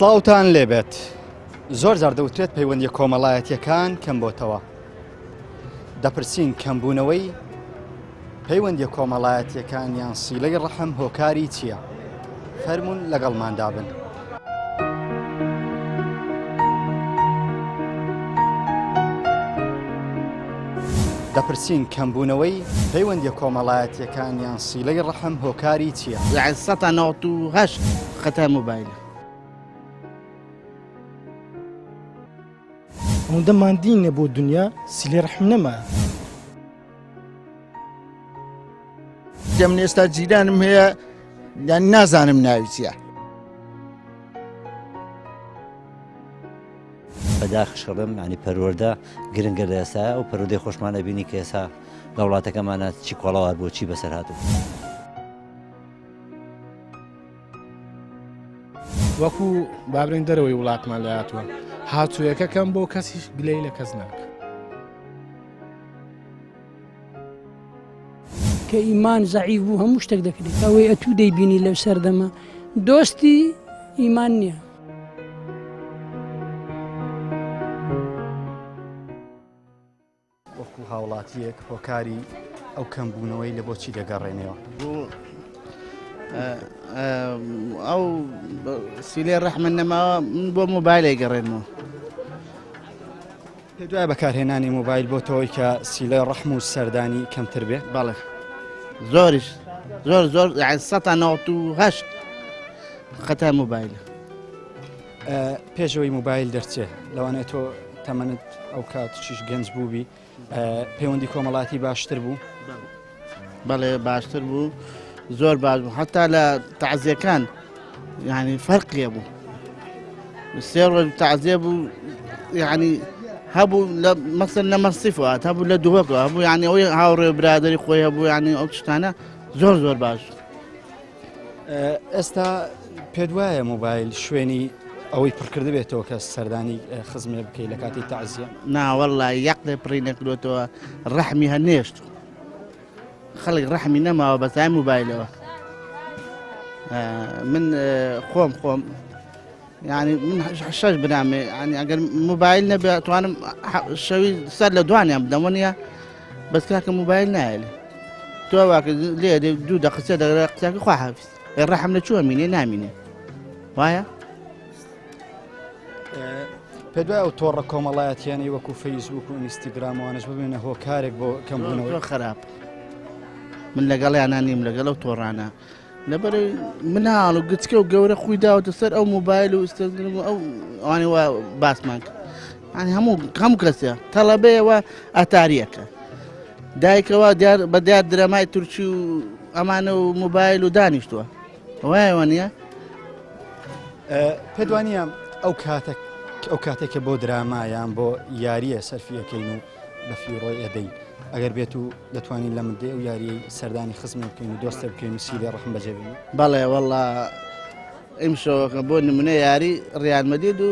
سڵاوتان لێبێت زۆر جار دەوترێت پەیوەندیە کۆمەڵایەتیەکان کەم بۆتەوە دەپرسین کەمبوونەوەی پەیوەندیە کۆمەڵایەتیەکان یان سیلەی ڕەحم هۆکاری چییە؟ فەرمونون لەگەڵماندا بن. دەپرسین کەمبوونەوەی پەیوەندیە کۆمەڵایەتیەکان یان سیلەی ڕەحم هۆکاری چییە؟ یەعنی سەتا 98 خەتای مۆبایلە. ئەوەندە ماندینە بۆ دنیا سیلەی ڕەحم نەما. من ئێستا جیرانم هەیە یان نازانم ناوی چییە. بەداخش ئەڵێم یانی پەروەردە گرنگە لە ئێستا ئەو پەروەردەی خۆشمان ئەبینی کە ئێستا لە وڵاتەکەمانە چی کۆڵەوار بوو چی بەسەر هاتوو. وەکو بابرین دەرەوەی وڵاتمان لە هاتووە هاتوویەکە کەم بۆ کەسیش گلەی لە کەس ناکە. کە ئیمان زەعیف بوو هەموو شتێک دەکرێت ئەوەی ئەتوو دەیبینی لەو سەردەمە دۆستی ئیمان نییە. وەکو هاوڵاتیەک هۆکاری ئەو کەمبوونەوەی لە بۆچی دەگەڕێنەوە؟ ئەو سیلێ ڕەحمە نەماوە من بۆ مۆبایلێ گەڕێنمەوە. دوای بەکارهێنانی مۆبایل بۆ تەوەی کە سیلە ڕەحم و سەردانی کەمتر بێ؟ بەڵێ زۆریش زۆر زۆر سە 98 خەتا مۆبایلە. پێشەوەی مۆبایل دەرچێ لەوانەیە تۆ تەمەنت ئەو کات چیش گەنج بووبی پەیوەندی کۆمەڵاتی باشتر بوو بەڵێ باشتر بوو زۆر باش بوو حتا لە تعزیەکان یعنی فەرقیە بوو سێ ڕۆژ تعزیە بوو یعنی هەبوو لە مەسەر لە مەسیفات هەبوو لە دووەکە هەبوو یعنی ئەوەی هاوڕێ برادری خۆی هەبوو یعنی ئەو شتانە زۆر زۆر باش ئێستا پێت وایە مۆبایل شوێنی ئەوەی پڕکردبێتەوە کە سەردانی خزمێ بکەی لە کاتی تەعزیە؟ ناوەڵا یەقلێ پڕی نەکردوێتەوە ڕەحمی هەر نێشت خەڵک ڕەحمی نەماوە بەسای مۆبایلەوە من خۆم خۆم یعنی من شەش برامێ ینی ئەگەر مۆبایل نەبێ توانم شەوی سەر لە دوانیان بدەمەوە نیە بەس کاکە مۆبایل نایەلی تۆ واکە لێ دوو دەقە سێ دەقە قسەکە خوا حافظ ئێ ڕەحم لە چوە مینێ نامینێ وایە پێ دوای ئەو تۆڕە کۆمەڵایەتیانەی وەکو فەیسبوک و ئینستاگرام وانش ببینە هۆکارێک بۆ کەمبوونەوە خراپ من لەگەڵیانە نیم لەگەڵ ئەو تۆڕانە لەبەر مناڵ و گچکە و گەورە خۆی داوەتە سەر ئەو مۆبایل و ئینستاگرام و ئەو ئەوانەی وا باسمان کرد یعنی هەموو هەموو کەسێ تەڵەبەیەوە ئەتاریەکە دایکەوە دیار بە دیار درەمای تورکی و ئەمانە و مۆبایل و دانیشتووە وایەوە نییە پێت وانە ئەو کاتە ئەو کاتێک کە بۆ دراما یان بۆ یاریە سەرفیەکەین و بە فیڕۆی ئەدەین ئەگەر بێت و دەتوانین لە مدەی ئەو یاریەی سەردانی خزمێ بکەین و دۆستێ بکەین و سیلێ ڕەحم بەجێ بێنین؟ بەڵێ وەڵا ئیمشەوەکە بۆ نمونە یاری ڕیال مەدرید و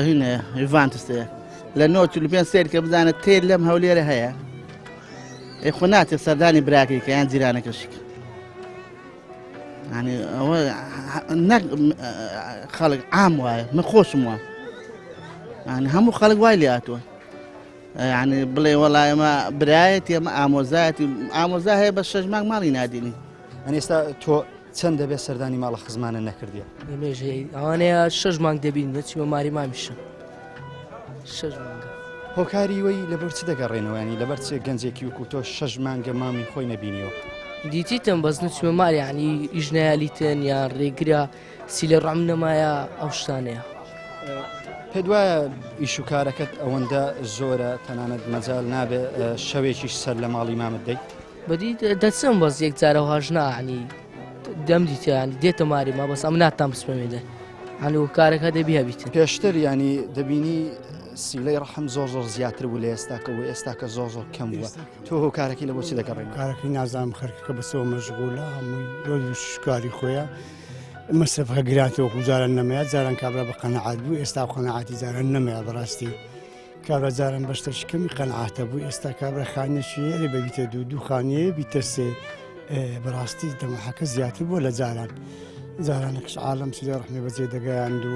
هینە یوڤانتس هەیە لە 9:45 سێر کە بزانە تێر لەم هەولێرە هەیە ئەی خۆ ناچێت سەردانی براکەی کە یان جیرانەکەشی کە ینی ئەوە نەک خەڵک عام وایە من خۆشم وام ینی هەموو خەڵک وای لێ هاتووە یعنی بڵێ وەڵا ئێمە برایەتی ئەمە ئامۆزایەتی ئامۆزا هەیە بە شەش مانگ ماڵی نادینی ئەنی ئێستا تۆ چەند دەبێت سەردانی ماڵە خزمانە نەکردیە لەمێژەیە ئەوانەیە شەش مانگ دەبین نەچیمە ماری مامیشم شەش مانگە هۆکاری وەی لەبەر چ دەگەڕێنەوە ینی لەبەر چ گەنجێکی وەکو تۆ شەش مانگە مامی خۆی نەبینیوە دیتیتم بەس نچمە مار یعنی ئیش نایالیتن یان ڕێگرە سیلە ڕەم نەمایە ئەو شتانەیە. پێت وایە ئیش و کارەکەت ئەوەندە زۆرە تەنانەت مەجال نابێ شەوێکیش سەر لە ماڵی مامت دەی؟ بەدی دەچم بەس یەک جارە هاژنا عنی دەم دیتیان دێتە ماری ما بەس ئەم ناتان بچمە مێدە هەنوو کارەکە دەبی هەبیتن پێشتر ینی دەبینی سیلەی ڕەحم زۆر زۆر زیاتر بوو لە ئێستاکە و ئێستاکە زۆر زۆر کەم بووە تۆ هۆکارەکەی لە بۆچی دەگەڕێنەوە؟ کارەکەی نازانم خەرکەکە بەسەوە مەشغولە هەمووی ڕۆژ شکاری خۆیە مەسرەفەکە گرانتە وەکو جاران نەمایە جاران کابرا بە قەنەعات بوو ئێستا قەنەعاتی جاران نەمایە بەڕاستی کابرا جاران بەشتەکی کەمی قەنەعاتە بوو ئێستا کابرا خانیەکی هەیە بەبیتە دوو دوو خانیەیە بیتە سێ بەڕاستی دەمەحەکە زیاتر بووە لە جاران جارانەکەش عالەم سیلە ڕەحمی بەجێ دەگەیاند و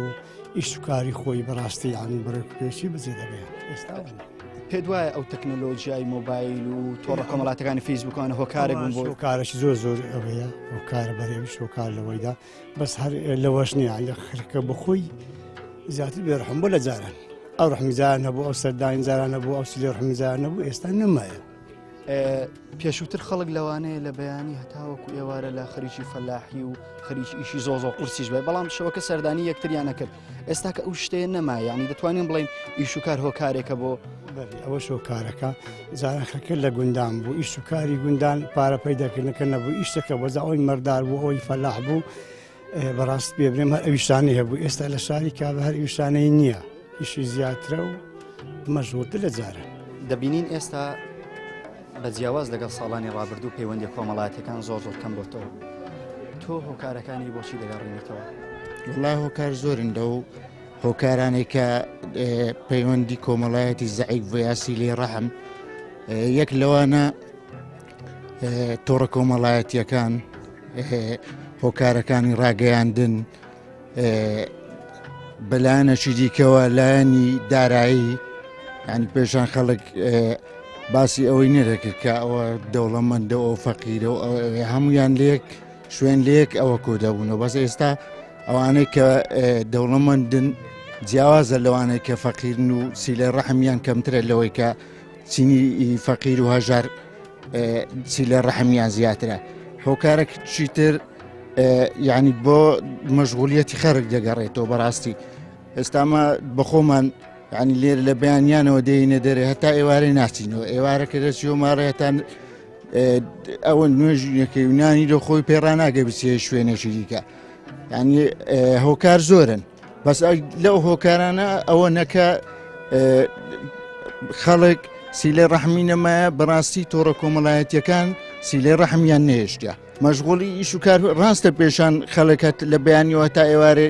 ئیش و کاری خۆی بەڕاستی یانی بەڕێک و پێکی بەجێ دەگەیاند ئێستا پێت وایە ئەو تەکنەلۆژیای مۆبایل و تۆڕە کۆمەڵاتەکانی فەیسبوکانە هۆکارێک بوون بۆ هۆکارێکی زۆر زۆر ئەوەیە هۆکارە بەرێویش هۆکار لەوەیدا بەس هەر لەوەش نییە لە خەرکە بەخۆی زیاتر بێڕحم بۆ لە جاران ئەو ڕحمی جاران هەبوو ئەو سەردانی جاران هەبوو ئەو سلی ڕحمی جاران نەبوو ئێستا نەمایە پێشووتر خەڵک لەوانەیە لە بەیانی هەتاوەکو ئێوارە لە خەریکی فەلاحی و خەریکی ئیشی زۆ زۆ قورسیش بێ بەڵام شەوەکە سەردانی یەکتریان نەکرد ئێستا کە ئەو شتەیە نەما یعنی دەتوانین بڵین ئیش و کار هۆکارێکە بۆ ئەوە هۆکارەکە جاران خەکە لە گوندان بوو ئیش و کاری گوندان پارە پەیداکردنەکە نەبوو ئیشتەکە بەزا ئەوی مەردار بوو ئەوی فەلاح بوو بەڕاست پێ بڵێم هەر ئەویشانەی هەبوو ئێستا لە شاری کابە هەر ئیشانەی نییە ئیشی زیاترە و مەژغوڵتر لە جاران. دەبینین ئێستا بە جیاواز لەگەڵ ساڵانی ڕابردوو پەیوەندی کۆمەڵایەتەکان زۆر زۆر کەم بۆتەوە تۆ هۆکارەکانی بۆچی دەگەڕێنیتەوە؟ وڵا هۆکار زۆرن لەو هۆکارانێک کە پەیوەندی کۆمەڵایەتی زەعیف بۆ یاسی لێ ڕەحم یەک لەوانە تۆڕە کۆمەڵایەتیەکان هۆکارەکانی ڕاگەیاندن بەلایەنەکی دیکەوە لایەنی دارایی ینی پێشان خەڵک باسی ئەوەی نەدەکرد کە ئەوە دەوڵەمەندە ئەو فەقیرە و هەمویان لێک شوێن لێک ئەوە کۆ دەبوونەوە بەس ئێستا ئەوانەی کە دەوڵەمەندن جیاوازە لەوانەی کە فەقیرن و سیلە ڕەحمیان کەمترە لەوەی کە چینی فەقیر و هەژار سیلە ڕەحمیان زیاترە هۆکارە چیتر یعنی بۆ مەشغولیەتی خەرک دەگەڕێتەوە بەڕاستی ئێستامە بەخۆمان ینی لێر لە بەیانیانەوە دێینە دەرێ هەتا ئێوارەی ناچینەوە ئێوارە کە دەچیەوە ماڕێ هەتا ئەوە نوێژەکەی نانی لە خۆی پێڕاناگە بچێ شوێنێکی دیکە ینی هۆکار زۆرن بەس لەو هۆکارانە ئەوە نەکە خەڵک سیلەی ڕەحمی نەمایە بەڕاستی تۆڕە کۆمەڵایەتیەکان سیلەی ڕەحمیان نەهێشتە مەشغوڵی ئیش و کار ڕاستە پێشان خەڵکەت لە بەیانیەوە تا ئێوارێ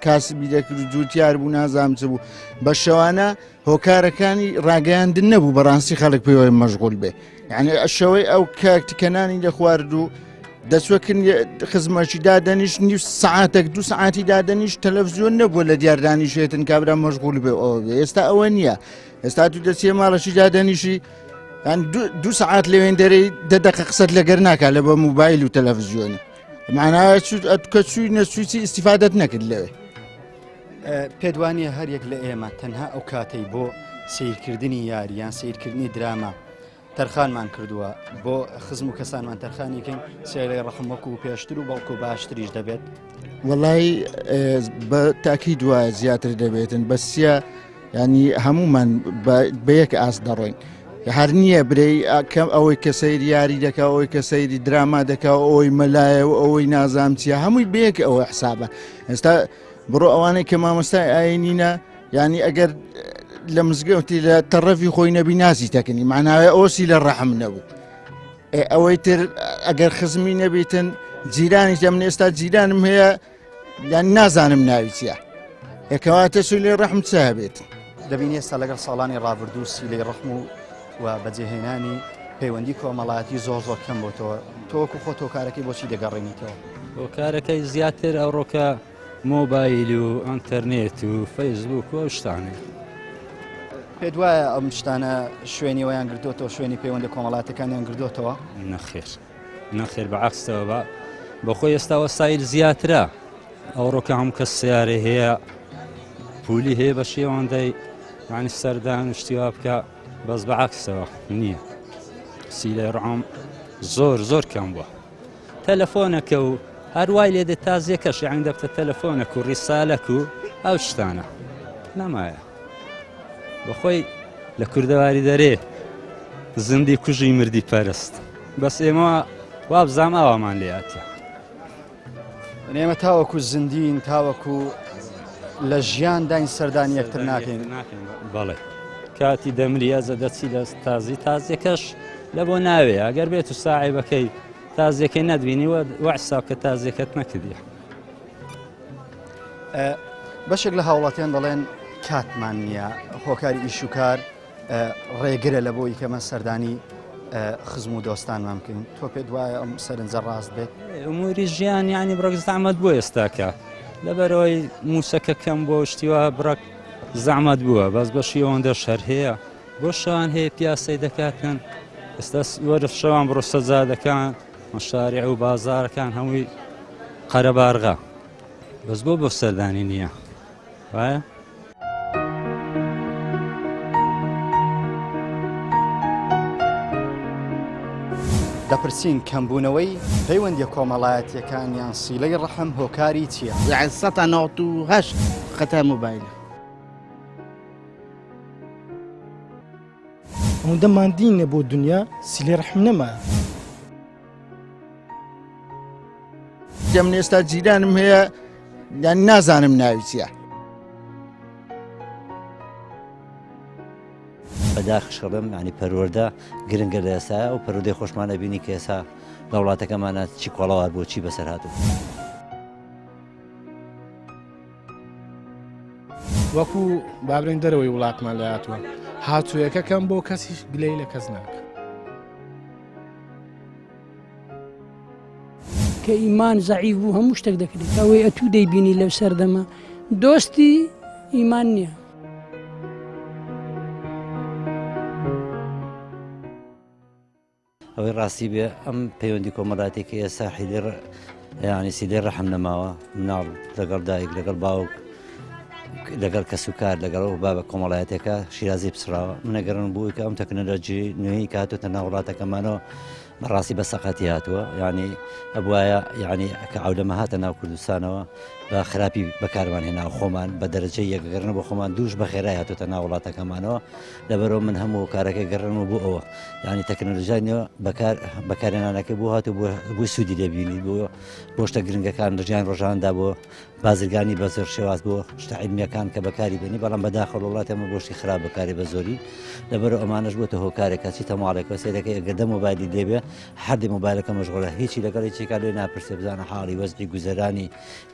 کاسبی دەکرد و جوتیار بوو نازام چ بوو بە شەوانە هۆکارەکانی ڕاگەیاندن نەبوو بەڕاستی خەڵک پێوەی مەشغول بێ یعنی ئەشەوەی ئەو کاکتیکەنانی دەخوارد و دەچوەکن خزمەکی دادەنیش نیو سعاتێک دو سعاتی دادەنیش تەلەڤزیۆن نەبووە لە دیاردانیشێتن کابرا مەشغول بێ ئەوە بێ ئێستا ئەوە نییە ئێستا تو دەچێ ماڵەشی دادەنیشی یان دو سعات لەوێن دەرەی دە دقە قسەت لەگەر ناکا لە بە موبایل و تەلەڤزیۆنی معناە کە چووی نەچووی ئیسیفادەت نەکرد لەوێ پێت وانییە هەر یەک لە ئێمە تەنها ئەو کاتەی بۆ سیرکردنی یاری یان سیرکردنی دراما تەرخانمان کردووە بۆ خزم و کەسانمان تەرخانیکەین سێلەی ڕەحم وەکو پێشتر و بەڵکو باشتریش دەبێت وڵی بە تاکی دوایە زیاتر دەبێتن بەسیە ینی هەمومان بە یەک ئاست دەڕۆین هەر نییە برێ کەم ئەوەی کە سەیری یاری دەکا ئەوەی کە سەیری دراما دەکا ئەوەی مەلایە و ئەوەی نازام چیە هەمووی بەیەک ئەوە حسابە ئێستا بڕۆ ئەوانەی کە مامۆستای ئاینینە ینی ئەگەر لە مزگەوتی لە تەڕەفی خۆی نەبی ناسی تەکنی معناوێ ئۆسی لە ڕەحم نەبوو ئەوەی تر ئەگەر خزمی نەبیتن جیرانی من ئێستا جیرانم هەیە یان نازانم ناوی چیە ئەکەواتە سولی ڕەحم چ هەبێت. دەبینی ئێستا لەگەڵ ساڵانی ڕابردوو سیلەی ڕەحم و و بەجێهێنانی پەیوەندی کۆمەڵایەتی زۆر زۆر کەم بۆتەوە تۆ وەکو خۆت هۆکارەکەی بۆچی دەگەڕێنیتەوە؟ هۆکارەکەی زیاتر ئەوڕۆکە مۆبایل و ئەنتەرنێت و فەیسبوک و ئەو شتانەیە. پێت وایە ئەم شتانە شوێنی ویان گرتووەتەوە شوێنی پەیوەندە کۆمەڵاتەکانیان گرتووەتەوە؟ نەخێر. نەخێر بە عەکسەوە بە بەخۆی ئێستا وەسایل زیاترە ئەوڕۆکە هەموو کەس سیارەی هەیە پولی هەیە بە شێواندەی یعنی سەردان شتی وا بکە بەس بە عەکسەوە نییە سیلەی ڕام زۆر زۆر کەم بووە تەلەفۆنەکە و هەروای لێ دێت تازیەکەش یعنی دەبتە تەلەفۆنەک و ڕیسالەک و ئەو شتانە نەمایە بەخۆی لە کوردەواری دەرێ زندی کوژی مردی پەرست بەس ئێمە وابزانام ئاوامان لێاتە ئێمە تاوەکو زیندین تاوەکو لە ژیانداین سەردانی یەکتر ناکەین. بەڵێ کاتی دەمری ئەزە دەچی لە تازی تازیەکەش لە بۆ ناوێ ئەگەر بێت و ساعیبەکەی تازیەکەی نەدبینی وە حساب کە تازیەکەت نەکردیە. بەشێک لە هاوڵاتیان دەڵێن کاتمان نییە هۆکاری ئیش و کار ڕێگرە لە بۆی کەمە سەردانی خزم و دۆستانمان بکەین تۆ پێت وایە ئەم سەرنجە ڕاست بێت؟ ئوموری ژیان یعنی بڕەک زەحمەت بۆ ئێستاکە لەبەرەوەی مووسەکە کەم بۆ شتیوا بڕەک زەحمەت بووە بەس بەشی ئەوەندە شەر هەیە بۆ شەوان هەیە پیاسەی دەکاتن ئێستا وەرە شەوان بڕۆ سەجادەکان مەشارع و بازارەکان هەمووی قەرەبارغە بەس بۆ بۆ سەردانی نییە وایە؟ دەپرسین کەمبوونەوەی پەیوەندیە کۆمەڵایەتیەکان یان سیلەی ڕەحم هۆکاری چییە؟ یەعنی سەتا 98 خەتای مۆبایلە. ئەوەندە ماندینە بۆ دنیا سیلەی ڕەحم نەما. من ئێستا جیرانم هەیە یان نازانم ناوی چییە. بەداخش ئەڵێم یعنی پەروەردە گرنگە لە ئێستا ئەو پەروەردەی خۆشمان ئەبینی کە ئێستا لە وڵاتەکەمانە چی کۆڵەوار بوو چی بەسەر هاتوو. وەکو بابرێن دەرەوەی وڵاتمان لە هاتووە هاتوویەکە کەم بۆ کەسیش گلەی لە کەس ناکە. کە ئیمان زەعیف بوو هەموو شتێک دەکرێت ئەوەی ئەتوو دەیبینی لەو سەردەمە دۆستی ئیمان نییە. ئەوەی ڕاستی بێ ئەم پەیوەندی کۆمەڵاتی کە ئێستا حیلی یعنی سیلەی ڕەحم نەماوە مناڵ لەگەڵ دایک لەگەڵ باوک لەگەڵ کەسوکار لەگەڵ ئەو بابە کۆمەڵایەتەکە شیرازی پچڕاوە منەگەرن بووی کە ئەم تەکنەلۆژی نوێی کە هاتوتە ناو وڵاتەکەمانەوە بەڕاستی بە سەقەتی هاتووە یعنی ئەبواە یعنی کە عولەمە هاتە ناو کوردستانەوە بە خراپی بەکارمان هێنا خۆمان بە دەرەجەی یەکگەرن بۆ خۆمان دووش بە خێرای هاتوتە ناو وڵاتەکەمانەوە لەبەرەوە من هەموو کارەکە گەڕن و بۆ ئەوە یعنی تەکنەلۆژیای نوێ بەکار بەکارهێنانەکە بۆ هاتوو بۆ سوودی لێبینی بۆ بۆ شتە گرنگەکان لە ژیان ڕۆژاندا بۆ بازرگانی بە زۆر شێواز بۆ شتە عیلمیەکان کە بەکاری بێنی بەڵام بەداخەوە وڵاتی ئەمە بۆ شتی خراپ بەکاری بە زۆری لەبەر ئەمانەش بۆتە هۆکارێک کە چیتە ماڵێکەوە سەیرەکەی ئەگەر دە مۆبایلی لێبێ هەردی مۆبایلەکە مەشغوڵە هیچی لەگەڵ هیچێکا لێ ناپرسێ بزانە حاڵی وەزعی گوزەرانی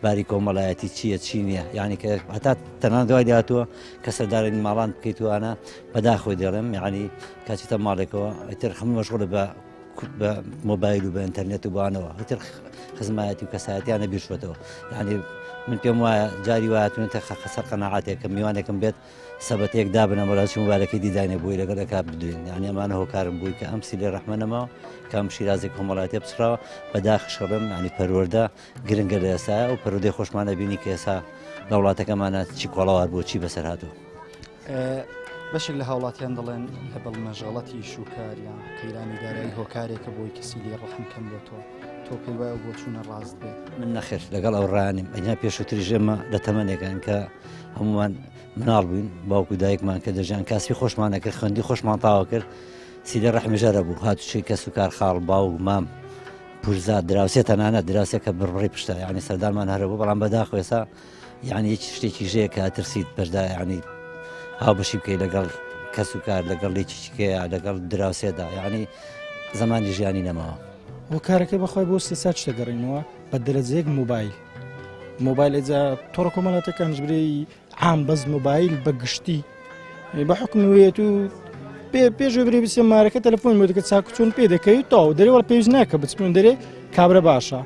باری کۆمەڵایەتی چییە چی نییە یعنی کە هەتا تەنان دوای داهاتووە کە سەردارانی ماڵان بکەیتوانە بەداخۆی دەڵێم یعنی کاچیتە ماڵێکەوە ئیتر هەموو مەشغوڵە بە بە مۆبایل و بە ئینتەرنێت و بانەوە هیتر خزمایەتی و کەسایەتیانە بیرشۆتەوە یعنی من پێم وایە جاری وایە تونێتە خەسەر قەناعاتێک کە میوانێکم بێت سەبەتێک دابنە مەراسی مبارەکەی دیدانێ بووی لەگەڵ ئەکا بدوێن یعنی ئەمانە هۆکارم بووی کە ئەم سیلێ ڕەحمە نەماوە کە ئەم شیرازی کۆمەڵایەتی پچڕاوە بەداخش ئەڵێم یعنی پەروەردە گرنگە لە ئێستا ئەو پەروەردەی خۆشمان ئەبینی کە ئێستا لە وڵاتەکەمانە چی کۆڵەوار بوو چی بەسەر هاتوو. بەشێک لە هاوڵاتیان دەڵێن لەبەڵ مەژغەڵەتی ئیش و کار یان قەیرانی دارایی هۆکارێکە بۆی کەسی لێ ڕەحم کەم بۆ تۆ تۆ پێی وایە بۆ چوونە ڕاست بێت؟ من نەخێر لەگەڵ ئەو ڕانیم ئەگینا پێشووتریش ئێمە لە تەمەنێکان کە هەموومان مناڵ بووین باوک و دایکمان کە دەژیان کاسبی خۆشمان نەکرد خوێندی خۆشمان تاوە کرد سیلە ڕەحمی ژەرە بوو هاتوچۆی کەس و کار خاڵ باوک مام پورزا دراوسێ تەنانەت دراوسێ کە بڕبڕی پشتە یعنی سەردانمان هەرە بوو بەڵام بەداخەوە ئێستا یعنی هیچ شتێکی ژەیە کە ترسیت بەشدا یعنی هاوبەشی بکەی لەگەڵ کەس و کار لەگەڵ لێکیکەیە لەگەڵ دراوسێدا یعنی زمانی ژیانی نەماوە. هۆکارەکەی بەخوای بۆ سێ سات دەگەڕینەوە بە دەرەجەیەک مۆبایل مۆبایل ئەجا تۆڕە کۆمەڵاتەکانش برێی عام بەس مۆبایل بە گشتی بە حکم وێت و پێ پێش برێ بچێ مارەکە تەلەفۆن بۆ دەکە چاک چۆن پێ دەکەی تاو دەرێ وەڵ پێویست ناکە بچمن دەرێ کابرا باشە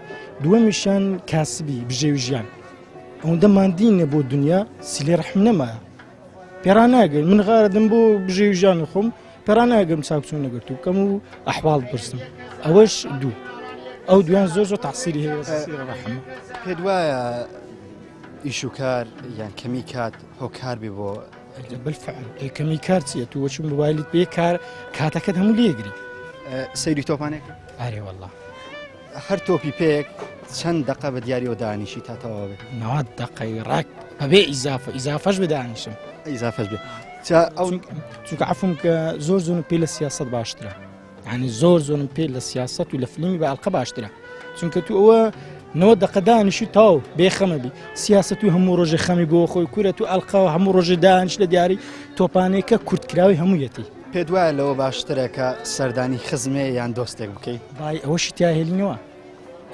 دووەمیشان کاسبی بژێوی ژیان ئەوەندە ماندینە بۆ دنیا سیلێ ڕەحم نەمایە پێرا ناگەین من غارەدم بۆ بژێوی ژیانی خۆم پێرا ناگەم چاک چۆن نەگرتو بکەم و ئەحواڵ بپرسم ئەوەش دوو ئەو دویان زۆر زۆر تاسیری هەیە ڕەحم پێت وایە ئیش و کار یان کەمی کات هۆکار بێ بۆ بالفعل کەمی کار چیە تو وەچ مۆبایلت پێ کار کاتەکەت هەموو لێگری سەیری تۆپانێک ئارێ والله هەر تۆپی پێیەک چەند دەقە بە دیاریەوە دانیشی تا تەواو بێت؟ 90 دەقەی ڕاک بەبێ ئیزافە ئیزافەش بدانیشم ئیزافەش بێ ئەو چونکە عفوم کە زۆر زۆرم پێ لە سیاست باشترە ینی زۆر زۆرم پێ لە سیاست و لە فلیمی بە ئەڵلقە باشترە چونکە تو ئەوە 90 دقە دانیشی تاو بێخەمە بی. سیاسەت و هەموو ڕۆژێ خەمی بۆ خۆی کورە تو ئەلقاوە هەموو ڕۆژێ دانیش لە دیاری تۆپانێکە کورتکراوی هەموویەتی. پێت وایە لەوە باشترە کە سەردانی خزمێ یان دۆستێک بکەی؟ بای ئەوەشی تیا هێلینەوە.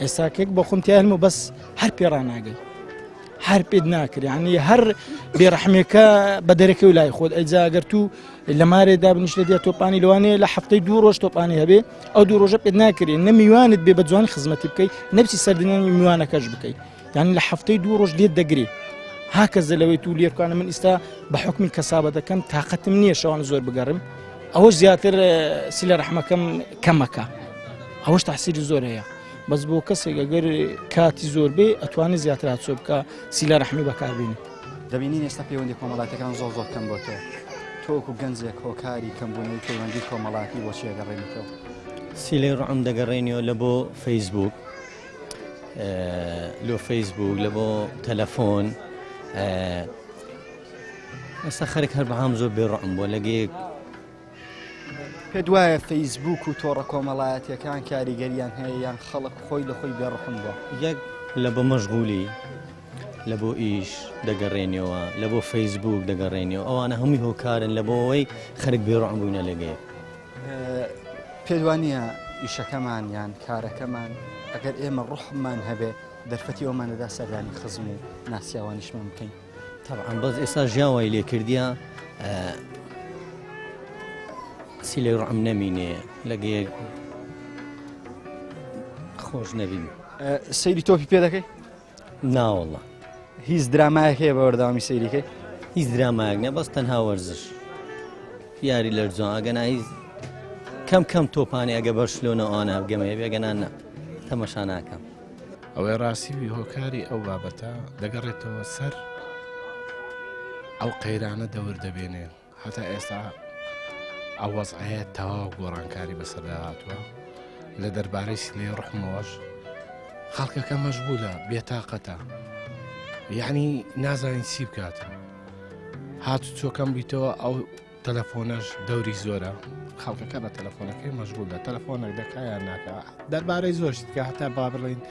ئێستا کێک بۆ خۆم تیا هێلم و بەس هەر پێڕاناگەی. هەر پێت ناکرێ، یعنی هەر بێڕەحمێکە بە دەرەکەی و لای خۆت. ئەیجا ئەگەر تو لە مارێ دابنیش لە دیا تۆپانی لەوانەیە لە هەفتەی دوو ڕۆژ تۆپانی هەبێ، ئەو دوو ڕۆژە پێت ناکرێ نە میوانت بێ بە جوانی خزمەتی بکەی، نەبچی سەردانی میوانەکەش بکەی. یعنی لە هەفتەی دوو ڕۆژ لێت دەگرێ. هاکەزە لەوەی تو لێرکانە من ئیستا بە حکمی کەسابە دەکەم تاقەتم نییە شەوان زۆر بگەڕم، ئەوەش زیاتر سیلە ڕەحمەکەم کەمەکە، ئەوەش تەحسیری زۆر هەیە. بەس بۆ کەسێک ئەگەر کاتی زۆر بێ ئەتوانێت زیاتر هاتوچۆ بکە سیلە ڕەحمی بەکاربێنێت. دەبینین ئێستا پەیوەندی کۆمەڵاتەکان زۆر زۆر کەم بۆتەوە، تۆ وەکو گەنجێک هۆکاری کەمبوونەوەی پەیوەندی کۆمەڵاتی بۆ چی ئەگەڕێنیتەوە؟ سیلەی ڕەحم دەگەڕێنیەوە لە بۆ فەیسبوک، لۆ فەیسبوک، لە بۆ تەلەفۆن. ئێستا خەرک هەر بەهام زۆر بێڕەحم بووە لەگەیەک. پێت وایە فەیسبوک و تۆڕە کۆمەڵایەتیەکان کاریگەریان هەیە یان خەڵک خۆی لە خۆی بێڕەحم بووە؟ یەک لە بۆ مەشغولی، لە بۆ ئیش دەگەڕێنەوە، لە بۆ فەیسبوک دەگەڕێنەوە، ئەوانە هەمووی هۆکارن لە بۆ ئەوەی خەرک بێڕەحم بووینە لەگەیەک. پێت وانییە ئیشەکەمان یان کارەکەمان ئەگەر ئێمە ڕوحمان هەبێ دەرفەتی ئەومان دەدا سەردانی خزم و ناسیاوانیشمان بکەین؟ طبعا، بەس ئێستا ژیان وای لێ کردیە سیلەی ڕەحم نەمینێ لەگەیەک خۆش نەبین. سەیری تۆپی پێ دەکەی؟ ناوەڵە. هیچ درامایەک هەیە بە بەردەوامی سەیریکەی؟ هیچ درامایەک نیە، بەس تەنها وەرزش یاری لەرزان، ئەگەنا هیچ کەم کەم تۆپانی ئەگە بەرشلۆنە ئەوانە بگەمە هەبێ، ئەگەنا نا تەمەشا ناکەم. ئەوەی ڕاستی بی هۆکاری ئەو بابەتە دەگەڕێتەوە سەر ئەو قەیرانە دەور دەبێنێ. هەتا ئێستا ئەو وەزعەیە تەواو گۆڕانکاری بەسەردا هاتووە. لە دەربارەی سلەی ڕحمەوەش خەڵکەکە مەشغولە، بێتاقەتە، یعنی نازانین چی بکاتن. هاتو چۆکەم بیتەوە ئەو تەلەفۆنەش دەوری زۆرە، خەڵکەکە بە تەلەفۆنەکەی مەشغولە، تەلەفۆنێک دەکا یان ناکا، دەربارەی زۆر شت کە هەتا با بڵێین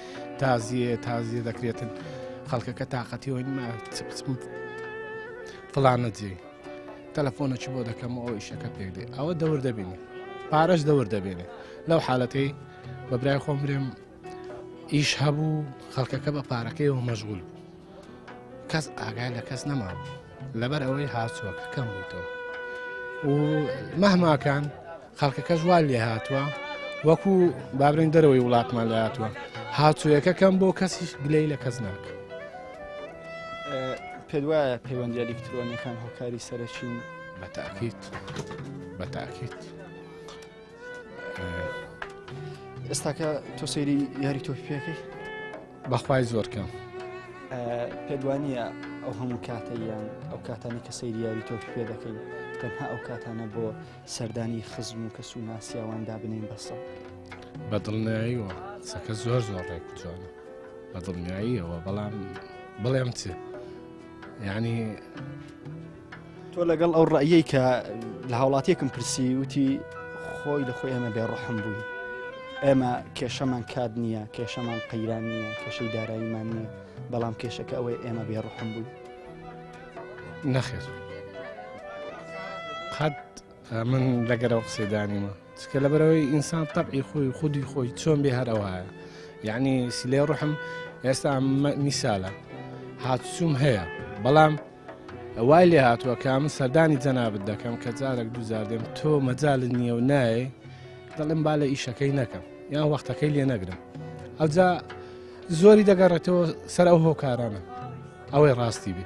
تازیە تازیە دەکرێتن، خەڵکەکە تاقەتی ئەوەی نییە چ بچم فڵانە جێ تەلەفۆنێکی بۆ دەکەم و ئەو ئیشەکە پێک دێ. ئەوە دەور دەبینێ، پارەش دەور دەبینێ. لەو حالەتەی بە برای خۆم برێم ئیش هەبوو، خەڵکەکە بە پارەکەیەوە مەشغول بوو، کەس ئاگای لە کەس نەمابوو، لەبەر ئەوەی هاچووەکە کەم بوویتەوە و مەهماکان خەڵکەکەش وا لێ هاتووە وەکو بابرین دەرەوەی وڵاتمان لێ هاتووە، هاچوویەکە کەم بۆ کەسیش گلەی لە کەس ناکە. پێت وایە پەیوەندی ئەلیکترۆنیەکان هۆکاری سەرەکین؟ بەتاکیت، بەتاکیت. ئێستاکە تۆ سەیری یاری تۆپی پێەکەی؟ بەخوای زۆر کەم. پێت وانییە ئەو هەموو کاتە یان ئەو کاتانی کە سەیری یاری تۆپی پێ دەکەین تەنها ئەو کاتانە بۆ سەردانی خزم و کەس و ناسیاوان دابنین بەسە؟ بە دڵنیاییەوە قسەکە زۆر زۆر ڕێک و جوانە، بە دڵنیاییەوە، بەڵام بڵێم چ؟ یعنی تۆ لەگەڵ ئەو ڕەئیەی کە لە هاوڵاتیەکم پرسی وتی خۆی لە خۆی ئێمە بێڕەحم بووین، ئێمە کێشەمان کات نییە، کێشەمان قەیران نییە، کێشەی داراییمان نییە، بەڵام کێشەکە ئەوەیە ئێمە بێڕەحم بووین. نەخێر قەت من لەگەرەوە قسەی دانیمە، چکە لەبەرەوەی ئینسان تەبعی خۆی خودی خۆی چۆن بێ هەر ئەوهایە. یعنی سیلەی ڕحم ئێستا میسالە هاتوچوم هەیە، بەڵام وای لێ هاتووە کە من سەردانی جەنابت دەکەم کە جارێک دوو جار دێم، تۆ مەجالت نییە و نایەی، دەڵێم با لە ئیشەکەی نەکەم یان وەختەکەی لێ نەگرم. ئەوجا زۆری دەگەڕێتەوە سەر ئەو هۆکارانە، ئەوەی ڕاستی بێ.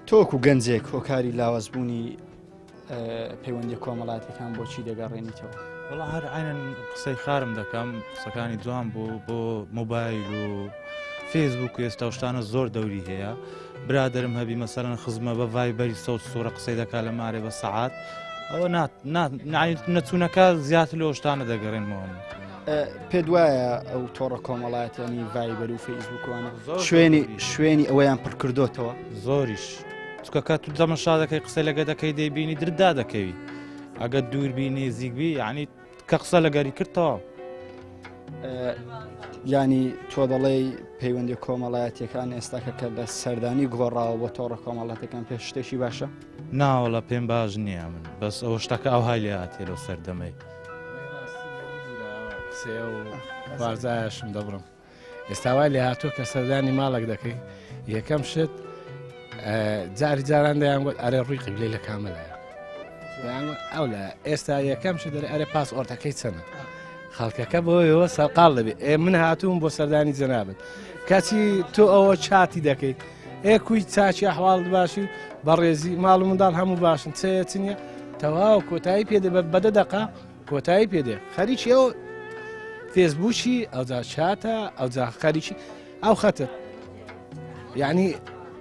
تۆکو گەنجێک هۆکاری لاوازبوونی پەیوەندی کۆمەڵاتیەکان بۆچی دەگەڕێنیتەوە؟ وەڵا هەر عینەن قسەی خارم دەکەم، قسەکانی جوان بوو بۆ مۆبایل و فەیسبوک و ئێستا شتانە زۆر دەوری هەیە. برادرم هەبی مەسەلەن خزمە بە ڤایبەری سەوت سوورە قسەی دەکا لە مارێ بە سەعات، ئەوە نەچوونەکە زیاتر لەو شتانە دەگەڕێنمەوە. پێت وایە ئەو تۆڕە کۆمەڵایەتیانی ڤایبەر و فەیسبوکوانە شوێنی ئەوەیان پڕکردۆتەوە؟ زۆریش، چونکە کە تو تەمەشا دەکەی قسە لەگە دەکەی دەیبینی دردا دەکەوی، ئەگەر دوور بی نێزیک بی یعنی کە قسە لەگەری کرد تەواو. ینی تۆ دەڵێی پەیوەندی کۆمەڵایەتیەکان ئێستاکە کە لە سەردانی گۆڕاوە بۆ تۆڕە کۆمەڵاتەکان پێش شتێکی باشە؟ ناوەڵە پێم باش نییە من بەس ئەوە شتەکە ئەو های لێ هاتێ لەو سەردەمەی قسەیە و بارزایشم دەبڕم ئێستا وای لێ هاتووە کە سەردانی ماڵێک دەکەی یەکەم شت جاری جاران دەیان گوت ئەرێ ڕووی قیبلەی لە کامەلایە ئەو لە ئێستا یەکەم شت دەرێ ئەرێ پاس ئۆرتەکەی چەنە خەڵکەکە بۆیەوە سەرقاڵ دەبێت ئێ من هاتووم بۆ سەردانی جەنابت کەچی تۆ ئەوە چاتی دەکەیت ئێ کوی چاچی ئەحواڵ باشی و بەڕێزی ماڵ و منداڵ هەموو باشن چەیە چ نییە تەواو کۆتایی پێ دێ بەدە دەقە کۆتایی پێ دێ خەریکی ئەو فێسبووکی ئەوجا چاتە ئەوجا خەریکی ئەو خەتت یعنی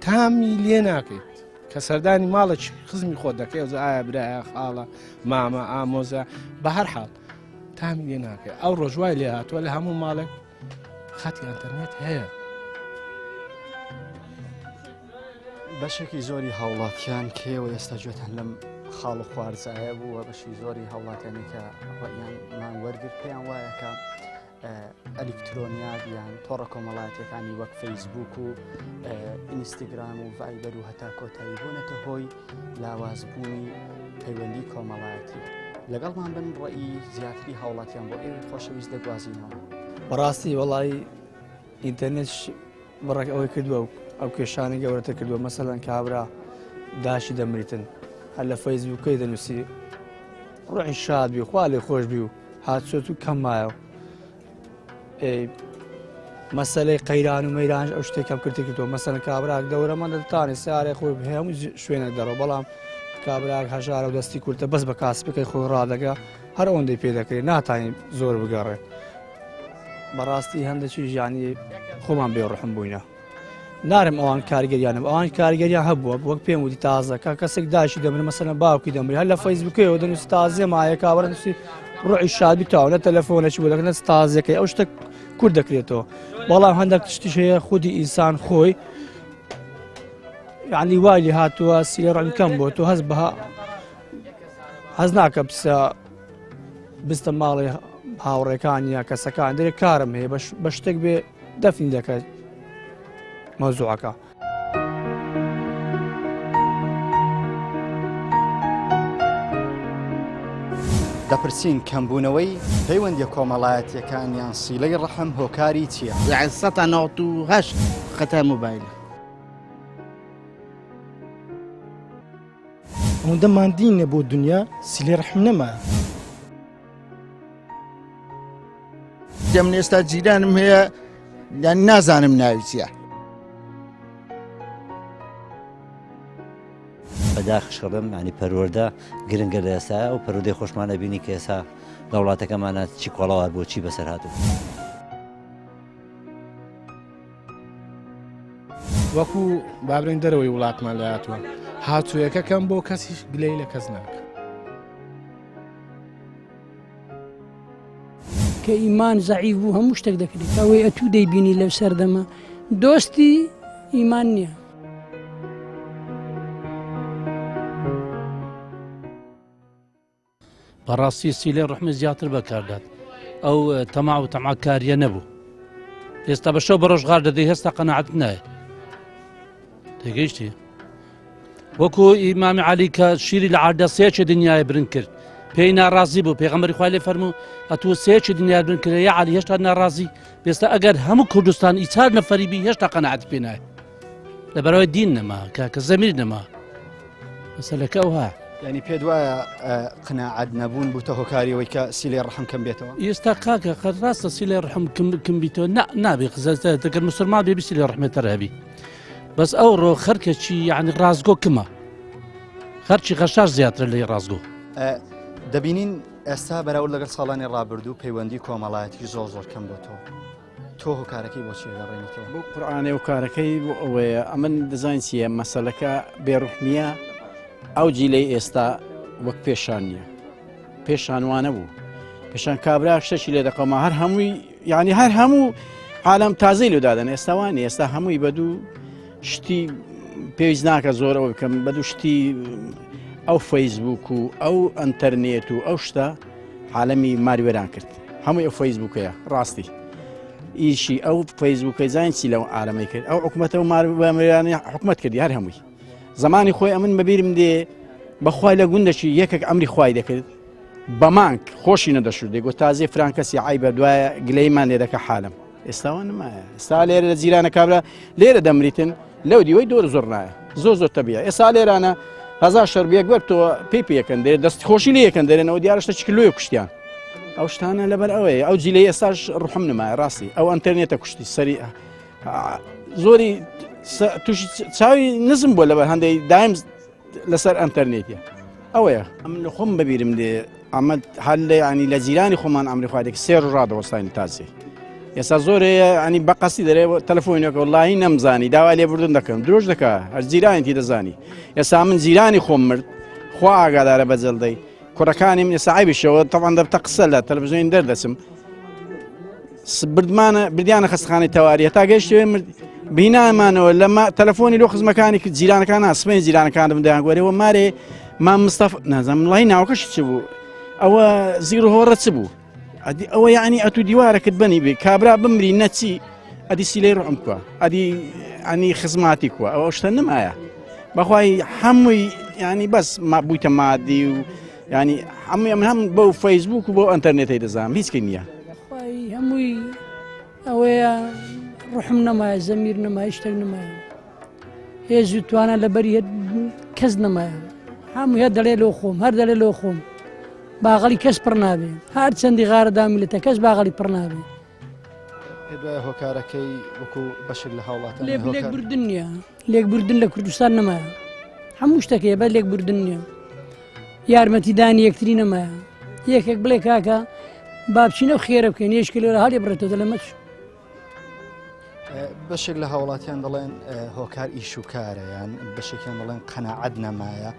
تامی لێ ناکەیت کە سەردانی ماڵێکی خزمی خۆت دەکەی ئەوجا ئایا برایە خاڵە مامە ئامۆزە بە هەر حاڵ تامی لێ ناکەی ئەو ڕۆژوای لێ هاتووە لە هەموو ماڵێک خەتی ئەتەرنێت هەیە. بەشێکی زۆری هاوڵاتیان کێوە ئێستا گوێتان لەم خاڵ و خوارزایە بووە بەشی زۆری هاوڵاتیانی کە ڕەیانمان وەرگرت پێیان وایە کە ئەلیکترۆنیات یان تۆڕە کۆمەڵایەتەکانی وەک فەیسبوک و ئینستاگرام و ڤایبەر و هەتا کۆتایی بوونەتە هۆی لاوازبوونی پەیوەندی کۆمەڵایەتی لەگەڵمان بن ڕێی زیاتری هاوڵاتیان بۆ ئێوەی خۆشەویست دەگوازینەوە. بەڕاستی وەڵی ئینتەرنێت بڕێک ئەوەی کردووە و ئەو کێشانی گەورەتر کردووە مەسەلەن کابرا داشی دەمریتن هەر لە فەیسبووکەی دەنووسی ڕۆحی شاد بی خوا لێ خۆش بی و هاتچۆت و کەم مایەوە مەسلەی قەیران و مەیرانش ئەو شتێک کەم کرتی کردووە مەسەن کابراک دەورەمان دەتانێ سارێ خۆی هەموو شوێنێک دەڕۆ بەڵام کابراک هەژارە و دەستی کورتە بەس بە کاسپەکەی خۆی ڕادەگە هەر ئەوەندەی پێ دەکرێت ناتانین زۆر بگەڕێ بەڕاستی هەندێکی ژیانی خۆمان بێ ڕحم بووینە نارم ئەوان کارگەریانم ئەوان کارگەریان هەبووە وەک پێم وتی تازە کە کەسێک داشی دەمر مەسەلەن باوکی دەمری هەر لە فەیسبووکەوە دەنووسی تازیە مایە کاوەرە نووسی ڕۆحی شادی تاو نە تەلەفۆنەکی بۆ دەکەن تازیەکەی ئەو شتە کورت دەکرێتەوە بەڵام هەندێک شتیش هەیە خودی ئینسان خۆی یعنی وای لێ هاتووە سیلە ڕەنگ کەم بۆ تۆ هەست بە هەز ناکە بسە بستە ماڵی هاوڕێکان یا کەسەکان دەرێ کارم هەیە بە شتێک بێ دەفنی دەکات مەوزوعەکە. دەپرسین کەمبوونەوەی پەیوەندیە کۆمەڵایەتیەکان یان سیلەی ڕەحم هۆکاری چییە؟ یەعنی سەتا 98 خەتای مۆبایلە. ئەوەندە ماندینە بۆ دنیا سیلەی ڕەحم نەمایە. من ئێستا جیرانم هەیە یان نازانم ناوی چییە. بەداخش دەڵێم ینی پەروەردە گرنگە لە ئێستا ئەو پەروەردەی خۆشمان ئەبینی کە ئێستا لە وڵاتەکەمانە چی کۆڵەوار بۆ چی بەسەر هاتوو. وەکو بابرین دەرەوەی وڵاتمان لە هاتووە هاتوویەکە کەم بۆ کەسیش گلەی لە کەس ناکە. کە ئیمان زەعیف بوو هەموو شتێک دەکرێت ئەوەی ئەتوو دەیبینی لەو سەردەمە دۆستی ئیمان نییە. بەڕاستی سیلەی ڕحمی زیاتر بەکاردات ئەو تەما و تەماکاریە نەبوو ئێستا بە شەو بە ڕۆژغار دەدەی هێستا قەنەعەت نایە تێگەیشتی وەکو ئیمامی علی کە شیری لە عاردە سێچ دنیای برن کرد پێی ناڕازی بوو پێغەمبەری خوای لێ فەرموو ئەتوو سێچ دنیا برن کرد یا علی هێشتا ناڕازی پێستا ئەگەر هەموو کوردستان ئی چار نەفەری بی هێشتا قەناعەت پێ نایە لەبەرەوەی دین نەما کاکە زەمیر نەما مەسەلەکە ئەوها. یانی پێت وایە قناعەت نەبوون بووتە هۆکاری ئەوەی کە سیلەی ڕەحم کەم بێتەوە؟ ئێستا کاکە قەت ڕاستە سیلەی ڕەحم کم بیتەوە نا نابێ قزەزە دەگەر مسلمان بێ سیلەی ڕەحمێتەر هەبی بەس ئەو ڕۆ خەرکەچی یعنی ڕاستگۆ کمە خەرچی غەشاش زیاترە لەی ڕاستگۆ. دەبینین ئێستا بەراورد لەگەڵ ساڵانی ڕابردوو پەیوەندی کۆمەڵایەتی زۆر زۆر کەم بۆتەوە. تۆ هۆکارەکەی بۆ چی دەگەڕێنیتەوە؟ بۆ قورئانێ هۆکارەکەی بۆ ئەوەیە ئەمن دەزانین چییە مەسەلەکە بێڕوحمیە ئەو جیلەی ئێستا وەک پێشان نییە پێشان وانە بوو پێشان کابرا شتێکی لێ دەقەما هەر هەمووی یعنی هەر هەموو عالم تازەی لێ دادەن ئێستا وانە ئێستا هەمووی بە دوو شتی پێویست ناکە زۆر ئەوە بکەم بە دوو شتی ئەو فەیسبوک و ئەو ئەتەرنێت و ئەو شتە عالەمی ماروێران کرد. هەمووی ئەو فەیسبووکەیە ڕاستی ئیشی ئەو فەیسبووکەی زانین چی لەو عالەمەی کرد ئەو حکوومەتە و مارمێرانی حکوومەت کردی هەر هەمووی زمانی خۆی ئەمن بەبیرم دێ بەخوای لە گوندەشی یەکێک ئەمری خوای دەکرد بە مانگ خۆشی نەدەشوو دەیگوت تازێ فران کەسی عیبە دوایە گلەیمان لێ دەکە حالم ئێستاوە نمایە ئێستا لێرە لە جیرانە کابرا لێرە دەمریتن لەو دیوەی دۆر زۆر نایە زۆر زۆر تەبیە ئێستا لێرانە هەزار شەربیەک بەر تۆ پێی پێکەن دێ دەست خۆشی لێ یەکەن دەرێنەوە دیارە شتە چکلۆیە کوشتیان ئەو شتانە لەبەر ئەوەیە ئەو جیلەی ئێستاش ڕحم نمایە ڕاستی ئەو ئەتەرنێتە کوشتی سەری زۆری تووشی چاوی نزم بووە لەبەر هەندێک دایم لەسەر ئەتەرنێتە ئەوەیە ئەمن لە خۆم بەبیرم دێ ئەمە هەر لە ینی لە جیرانی خۆمان ئەمری خوادێک سێ ڕادەوەستانی تازێ ئێستا زۆر ینی بە قەسی دەرێ تەلەفۆنێکە وڵی نەمزانی داوای لێبوردن دەکەم درۆژ دەکا هەر جیرانیتی دەزانی ئێستا من جیرانی خۆم مرد خوا ئاگادارە بە جەلدەی کوڕەکانی من ئێستا عیبیشەوە تەوان دەبتە قسە لە تەلەڤزیۆن دەردەچم بردمانە بردیانە خەستخانەی تەواری هەتا گەیشتێ مرد بینامانەوە لەمە تەلەفۆنی لۆ خزمەکانی کرد جیرانەکان سمێن جیرانەکانم دەیان گۆرەوە مارێ مام مستەف نازانم وڵی ناوەکەشی چ بوو ئەوە زیڕ هۆڕە چ بوو ئەدی ئەوە یعنی ئەتو دیوارەکەت بەنی بێ کابرا بمری نەچی ئەدی سیلەی ڕۆم کووە ئەدی ئەنی خزماتی کووە ئەوە شتە نمایە بەخوای هەمووی ینی بەس ما بوویتە مادی و ینی هەمووی ئەمن هەم بەو فەیسبوک و بۆ ئەتەرنێتی دەزانم هیچ نییە هەمووی ئەوەیە ڕحم نەمایە زەمیر نەمایە شتێک نەمایە هێز و توانا لەبەری کەس نەمایە هەموو هەر دەڵێ لۆ خۆم هەر دەڵێ لۆ خۆم باغەڵی کەس پڕ نابێ هەر چەندی غارەدا میلەتە کەس باغەڵی پڕ نابێ دوای هۆکارەکەی وەکو بەشێک لە هاوڵاتان لێکبردن نییە لێکبردن لە کوردستان نەمایە هەموو شتەکەی بە لێکبردن نییە یارمەتیدانی یەکتری نەمایە یەکێک بڵێ کاکە بابچینە و خێرە بکەین یشکە لێرە هەڵێ بڕێتەوە دەڵێ مەچ بەشێک لە هاوڵاتیان دەڵێن هۆکار ئیش و کارە یان بەشێکیان دەڵێن قەنەعەت نەمایە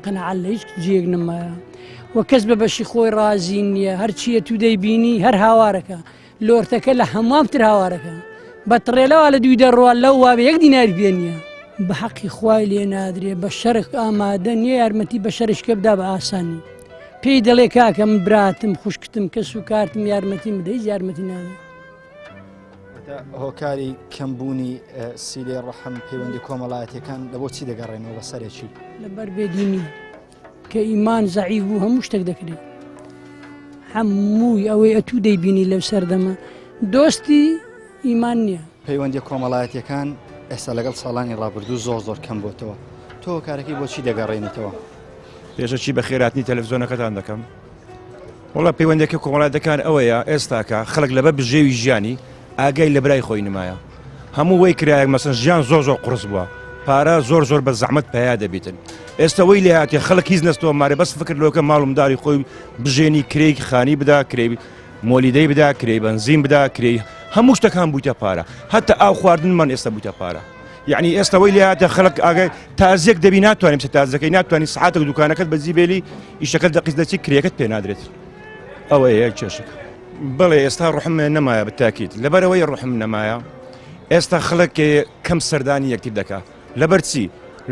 قەنەعەت لە هیچ جێک نەمایە و کەس بە بەشی خۆی ڕازی نییە هەرچیە تو دەیبینی هەر هاوارەکە لۆرتەکە لە هەمووان تر هاوارەکە بە تڕێلەوە لە دوی دەڕوا لەو وابێ یەک دیناری پێ نییە بە حەقی خوای لێ نادرێ بە شەرق ئامادە نییە یارمەتی بە شەرشکە بدا بە ئاسانی پێی دەڵێ کاکە من براتم خوشکتم کەس و کارتم یارمەتیم بدە هیچ یارمەتی نادە. هۆکاری کەمبوونی سیلێ ڕەحم پەیوەندی کۆمەڵایەتەکان لە بۆ چی دەگەڕێنەوە بە سەرێکی؟ لەبەر بێدینی کە ئیمان زەعیف بوو هەموو شتێک دەکرێت هەمووی ئەوەی ئەتوو دەیبینی لەو سەردەمە دۆستی ئیمان نییە. پەیوەندیە کۆمەڵایەتیەکان ئێستا لەگەڵ ساڵانی ڕابردوو زۆر زۆر کەم بۆتەوە تۆ هۆکارەکەی بۆچی دەگەڕێنیتەوە؟ پێشەکی بەخێراتنی تەلەفزیۆنەکەتان دەکەم. وەڵا پەیوەندەکە کۆمەڵایەتەکان ئەوەیە ئێستاکە خەڵک لەبەر بژێوی ژیانی ئاگای لە برای خۆی نمایە هەموو وەی کرایەک مەسن ژیان زۆر زۆر قرس بووە پارە زۆر زۆر بە زەحمت پیا دەبیتن ئێستا وەی لێ هاتێ خەڵک هیچ نەستەوە مارێ بەس فکر لۆکە ماڵم داری خۆی بژێنی کرێی خانی بدا کرێی مۆلیدەی بدا کرێی بەنزین بدا کرێی هەموو شتەکان بوویتە پارە هەتا ئاو خواردنمان ئێستا بوویتە پارە یعنی ئێستا وەی لێ هاتە خەڵک ئاگای تازیەک دەبی ناتوانانی بچێت تازەکەی ناتوانانی سعاتێک دوکانەکەت بەجی بێلی ئیشەکەت دەقیز دەچی کرێکەت پێ نادرێت ئەوەیە یەک کێشەکە بەڵێ ئێستا ڕحم نەمایە بتاکیت لەبەرەوەی ڕحم نەمایە ئێستا خەڵک کەم سەردانی یەکتر دەکا لەبەر چی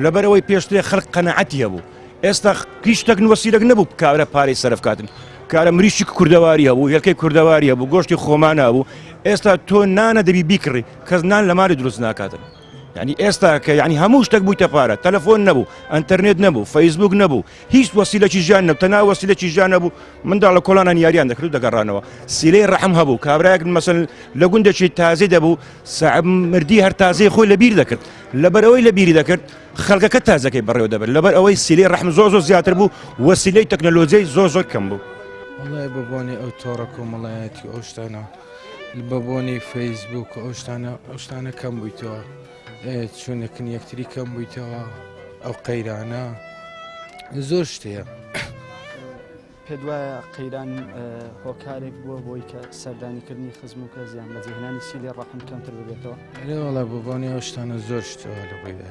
لەبەرەوەی پێشترێ خەڵک قەنەعەتی هەبوو ئێستا هیچ شتێک وەسیلەک نەبوو کارە پارەی سەرف کاتن کارە مریشک کوردەواری هەبوو هێلکەی کوردەواری هەبوو گۆشتی خۆمان هەبوو ئێستا تۆ نانە دەبی بیکڕی کەس نان لە ماری دروست ناکاتن یعنی ئێستا کە یعنی هەموو شتێک بوویتە پارە تەلەفۆن نەبوو ئەتەرنێت نەبوو فەیسبوک نەبوو هیچ وەسیلەکی ژیان نەبوو تەنها وەسیلەکی ژیان نەبوو منداڵ لە کۆڵانان یاریان دەکرد و دەگەڕانەوە سیلەی ڕەحم هەبوو کابرایەک مەسەن لە گوندێکی تازەی دەبوو سەعب مردی هەر تازەی خۆی لەبیر دەکرد لەبەرئەوەی لەبیری دەکرد خەڵکەکە تازەکەی بەڕێوە دەبرد لەبەر ئەوەی سیلەی ڕەحم زۆر زۆر زیاتر بوو وەسیلەی تەکنەلۆجیای زۆر زۆر کەم بوو. وەڵای بە بۆنەی ئەو تۆڕە کۆمەڵایەتی و ئەو شتانە بە بۆنەی فەیسبوک و ئەو شتانە ئەو شتانە کەم بوویتەوە چونەکن یەکتری کەم بوویتەوە ئەو قەیرانە زۆر شتەیە. پێت وایە قەیران هۆکارێک بووە بۆی کە سەردانیکردنی خزم و کەس یان بەجێهێنانی سیلی ڕەحم کەمتر ببێتەوە؟ ئەرێ وەڵا بۆ بۆنی ئەو شتانە زۆر شتەوە لە خۆیدا.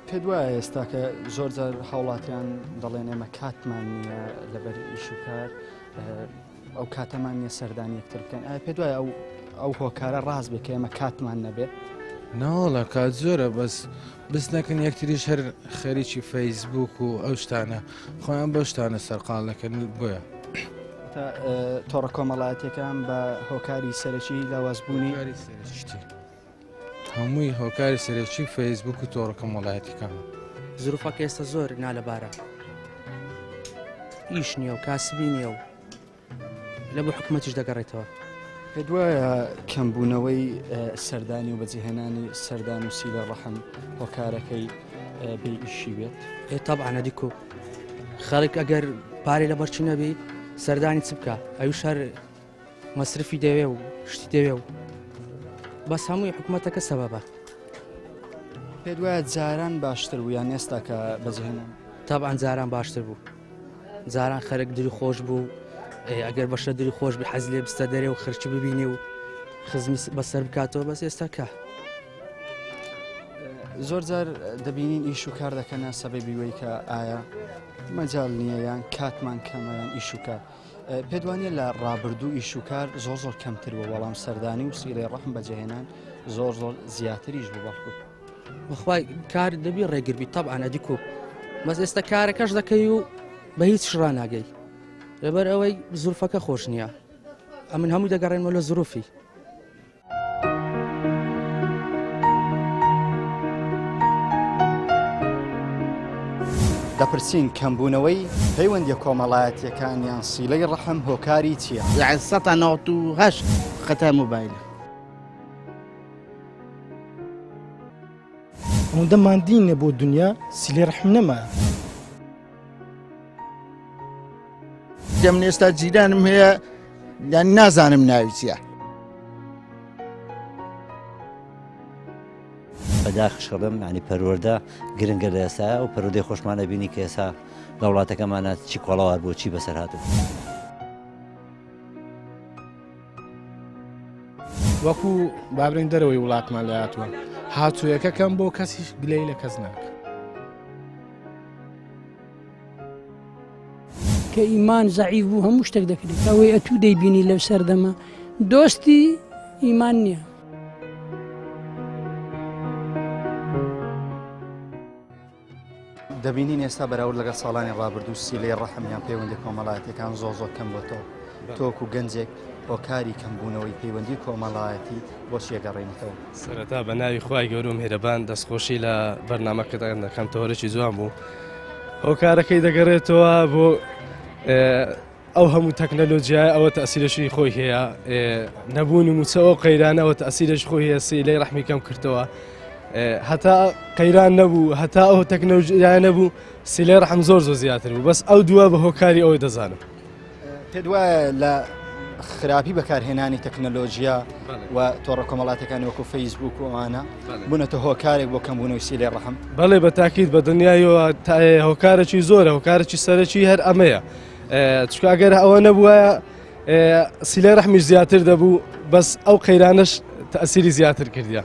پێت وایە ئێستا کە زۆر جار هاوڵاتیان دەڵێن ئێمە کاتمان نییە لەبەر ئیش و کار ئەو کاتەمان نییە سەردانی یەکتر بکەین ئایا پێت وایە ئەو ئەو هۆکارە ڕاست بێ کە ئێمە کاتمان نەبێ؟ ناوەڵا کات زۆرە بەس بزنەکن یەکتریش هەر خەریکی فەیسبوک و ئەو شتانە خۆیان بەو شتانە سەرقاڵ دەکەن بۆیە. تۆڕە کۆمەڵایەتیەکان بە هۆکاری سەرەکی لاوازبوونی هەمووی هۆکاری سەرەکی فەیسبوک و تۆڕە کۆمەڵایەتیەکانە. زروفەکە ئێستا زۆر نالەبارە ئیش نییە و کاسبی نییە و لە بۆ حکوومەتیش دەگەڕێتەوە. پێت وایە کەمبوونەوەی سەردانی و بەجێهێنانی سەردان و سیلە ڕەحم هۆکارەکەی بێ ئیشی بێت؟ ئێ تەبعەن ئەدیکو خەڵک ئەگەر پارەی لەبەرچی نەبی سەردانی چ بکە ئەویش هەر مەسرفی دەوێ و شتی دەوێ و بەس هەمووی حکوومەتەکە سەبەبە. پێت وایە جاران باشتر بوو یان ئێستا کە بەجێهێنان؟ تەبعەن جاران باشتر بوو. جاران خەرک دری خۆش بوو ئەگەر بەشە دری خۆش بی حەز لێ بستە دەرێ و خرچ ببینێ و خزمی بەسەر بکاتەوە بەس ئێستا کە زۆر جار دەبینین ئیش و کار دەکەنە سەبەی بیوەی کە ئایا مەجال نییە یان کاتمان کەمە یان ئیش و کار پێت وانە لە ڕابردوو ئیش و کار زۆر زۆر کەمتر بوو بەڵام سەردانی و سیلەی ڕەحم بەجێهێنان زۆر زۆر زیاتریش بوو بەڵکو بەخوای کار دەبی ڕێگربی تەبعەن ئەدی کو بەس ئێستا کارەکەش دەکەی و بە هیچ ڕاناگەی لەبەر ئەوەی زورفەکە خۆش نییە ئەمن هەموو دەگەڕێنمەوە لە زروفی. دەپرسین کەمبوونەوەی پەیوەندیە کۆمەڵایەتیەکان یان سیلەی ڕەحم هۆکاری چییە؟ یەعنی سەتا 98 خەتای مۆبایلە. ئەوەندە ماندینە بۆ دنیا سیلەی ڕەحم نەما. من ئێستا جیرانم هەیە یان نازانم ناوی چییە. بەداخش ئەڵێم یانی پەروەردە گرنگە لە ئێستا و پەروەردەی خۆشمان ئەبینی کە ئێستا لە وڵاتەکەمانە چی کۆڵەوار بوو چی بەسەر هاتوو. وەکو بابرین دەرەوەی وڵاتمان لە هاتووە هاتوویەکە کەم بۆ کەسیش گلەی لە کەس ناکە. کە ئیمان زەعیف بوو هەموو شتێک دەکرێت ئەوەی ئەتوو دەیبینی لەو سەردەمە دۆستی ئیمان نییە. دەبینین ئێستا بەراورد لەگەڵ ساڵانی ڕابردوو سیلەی ڕەحم یان پەیوەندی کۆمەڵایەتیەکان زۆر زۆر کەم بۆتەوە تۆکو گەنجێک هۆکاری کەمبوونەوەی پەیوەندی کۆمەڵایەتی بۆچی ئەگەڕێنیتەوە؟ سەرەتا بە ناوی خوای گەورە و میهرەبان دەستخۆشی لە بەرنامەکەتان دەکەم تەوەرێکی جوان بوو هۆکارەکەی دەگەڕێتەوە بۆ ئەو هەموو تەکنەلۆجیای ئەوە تەسیرەشی خۆی هەیە نەبوونی موچە ئەو قەیرانەوە تەسیرەش خۆی هەیە سیلەی ڕەحمی کەم کردەوە هەتا قەیران نەبوو هەتا ئەو تەکنەلۆژیای نەبوو سیلەی ڕەحم زۆر زۆر زیاتر بوو بەس ئەو دووە بە هۆکاری ئەوەی دەزانم. پێت وایە لە خراپی بەکارهێنانی تەکنەلۆژیا و تۆڕە کۆمەڵاتەکانی وەکو فەیسبوک و ئەوانە بوونەتە هۆکارێک بۆ کەمبوونەوەی سیلەی ڕەحم؟ بەڵێ بە تاکید بە دنیایەوە هۆکارێکی زۆرە هۆکارێکی سەرەکی هەر ئەمەیە چونکە ئەگەر ئەوە نەبووە سیلەی ڕەحمیش زیاتر دەبوو بەس ئەو قەیرانەش تەسیری زیاتر کردیە.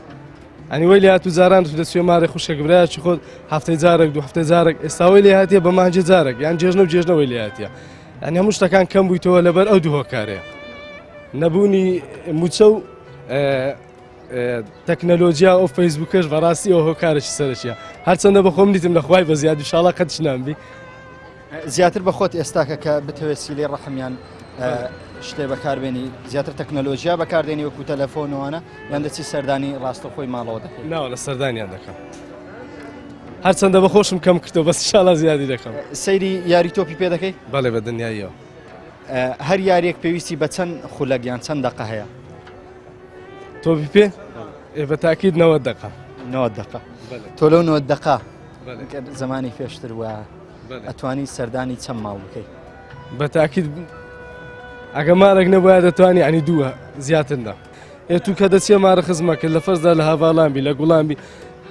ئەنی وەی لات و جاران تو دەچێ مارێ خوشکێک برایەکی خۆت هەفتەی جارێک دوو هەفتەی جارێک ئێستاوەی لێ هاتیە بە مانجی جارێک یان جێژنە و جێژنەوەی لێ هاتیە ئەنی هەموو شتەکان کەم بوویتەوە لەبەر ئەو دوو هۆکارەیە نەبوونی موچە و تەکنەلۆجیا ئەو فەیسبوکەش بەڕاستی ئەو هۆکارێکی سەرەکیە هەرچەندە بەخۆم دیتم لە خوای بە زیاد شاڵا قەتش نامبی زیاتر بە خۆت ئێستاکە کە بتەوێت سیلەی ڕەحمیان شتێ بەکاربێنی زیاتر تەکنەلۆژیا بەکاردێنی وەکو تەلەفۆنەوەە یان دەچی سەردانی ڕاستەخۆی ماڵەوە دەکەی ناوە لە سەردانیان دەکەم هەرچەندە بە خۆشم کەم کردەوە بەس شاڵا زیادی دەکەم سەیری یاری تۆپی پێ دەکەی بەڵێ بە دنیاییەوە هەر یاریەک پێویستی بە چەند خولەک یان چەند دەقە هەیە تۆپی پێ بە تاکید 90 دقە 90 دقە تۆ لەو 90 دقە زمانی پێشتر وە ئەتوانی سەردانی چەند ماڵ بکەیت بە تاکید ئەگە مارێک نەبووە دەتوانی ئەنی دووە زیاتر نا ئێ تو کە دەچیە مارە خزمەکە لە فەرزدا لە هەڤاڵان بی لە گوڵان بی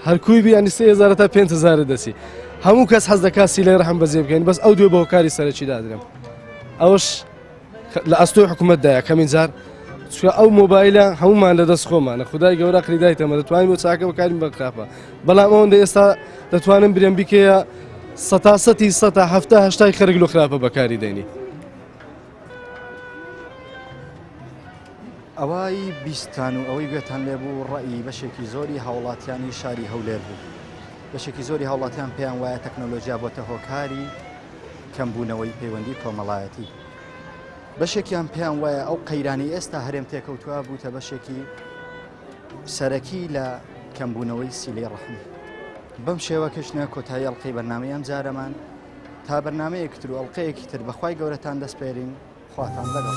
هەرکوی بی ئەنی 3000 تا 5000 دەچی هەموو کەس حەز دەکات سیلەی ڕەحم بەجێ بکەین بەس ئەو دوێ بە هۆکاری سەرەکی دادرێم ئەوەش لە ئەستۆی حکوومەتدایە کەمین جار چونکە ئەو مۆبایلە هەمومان لە دەست خۆمانە خدای گەورە قریدایتەمە دەتوانین بۆ چاکە بەکارین بە خراپە بەڵام ئەوەندە ئێستا دەتوانم برێم بیکەیە سەتا سەتی سەتا هەفتا هەشتای خەرک لۆ خراپە بەکاری دێنی. ئەوەی بیستان و ئەوەی گوێتان لێبوو ڕەئی بەشێکی زۆری هاوڵاتیانی شاری هەولێر بوو. بەشێکی زۆری هاوڵاتیان پێیان وایە تەکنەلۆژیا بۆتە هۆکاری کەمبوونەوەی پەیوەندی کۆمەڵایەتی. بەشێکیان پێیان وایە ئەو قەیرانی ئێستا هەرێم تێکەوتووە بووتە بەشێکی سەرەکی لە کەمبوونەوەی سیلەی ڕەحم. بەم شێوە کەشنە کۆتایی ئەڵلقەی بەرنامەی ئەم جارەمان تا بەرنمەیەکی تر و ئەڵلقەیەکی تر بەخوای گەورەتان دەسپێرین خواتان لەگەڵ.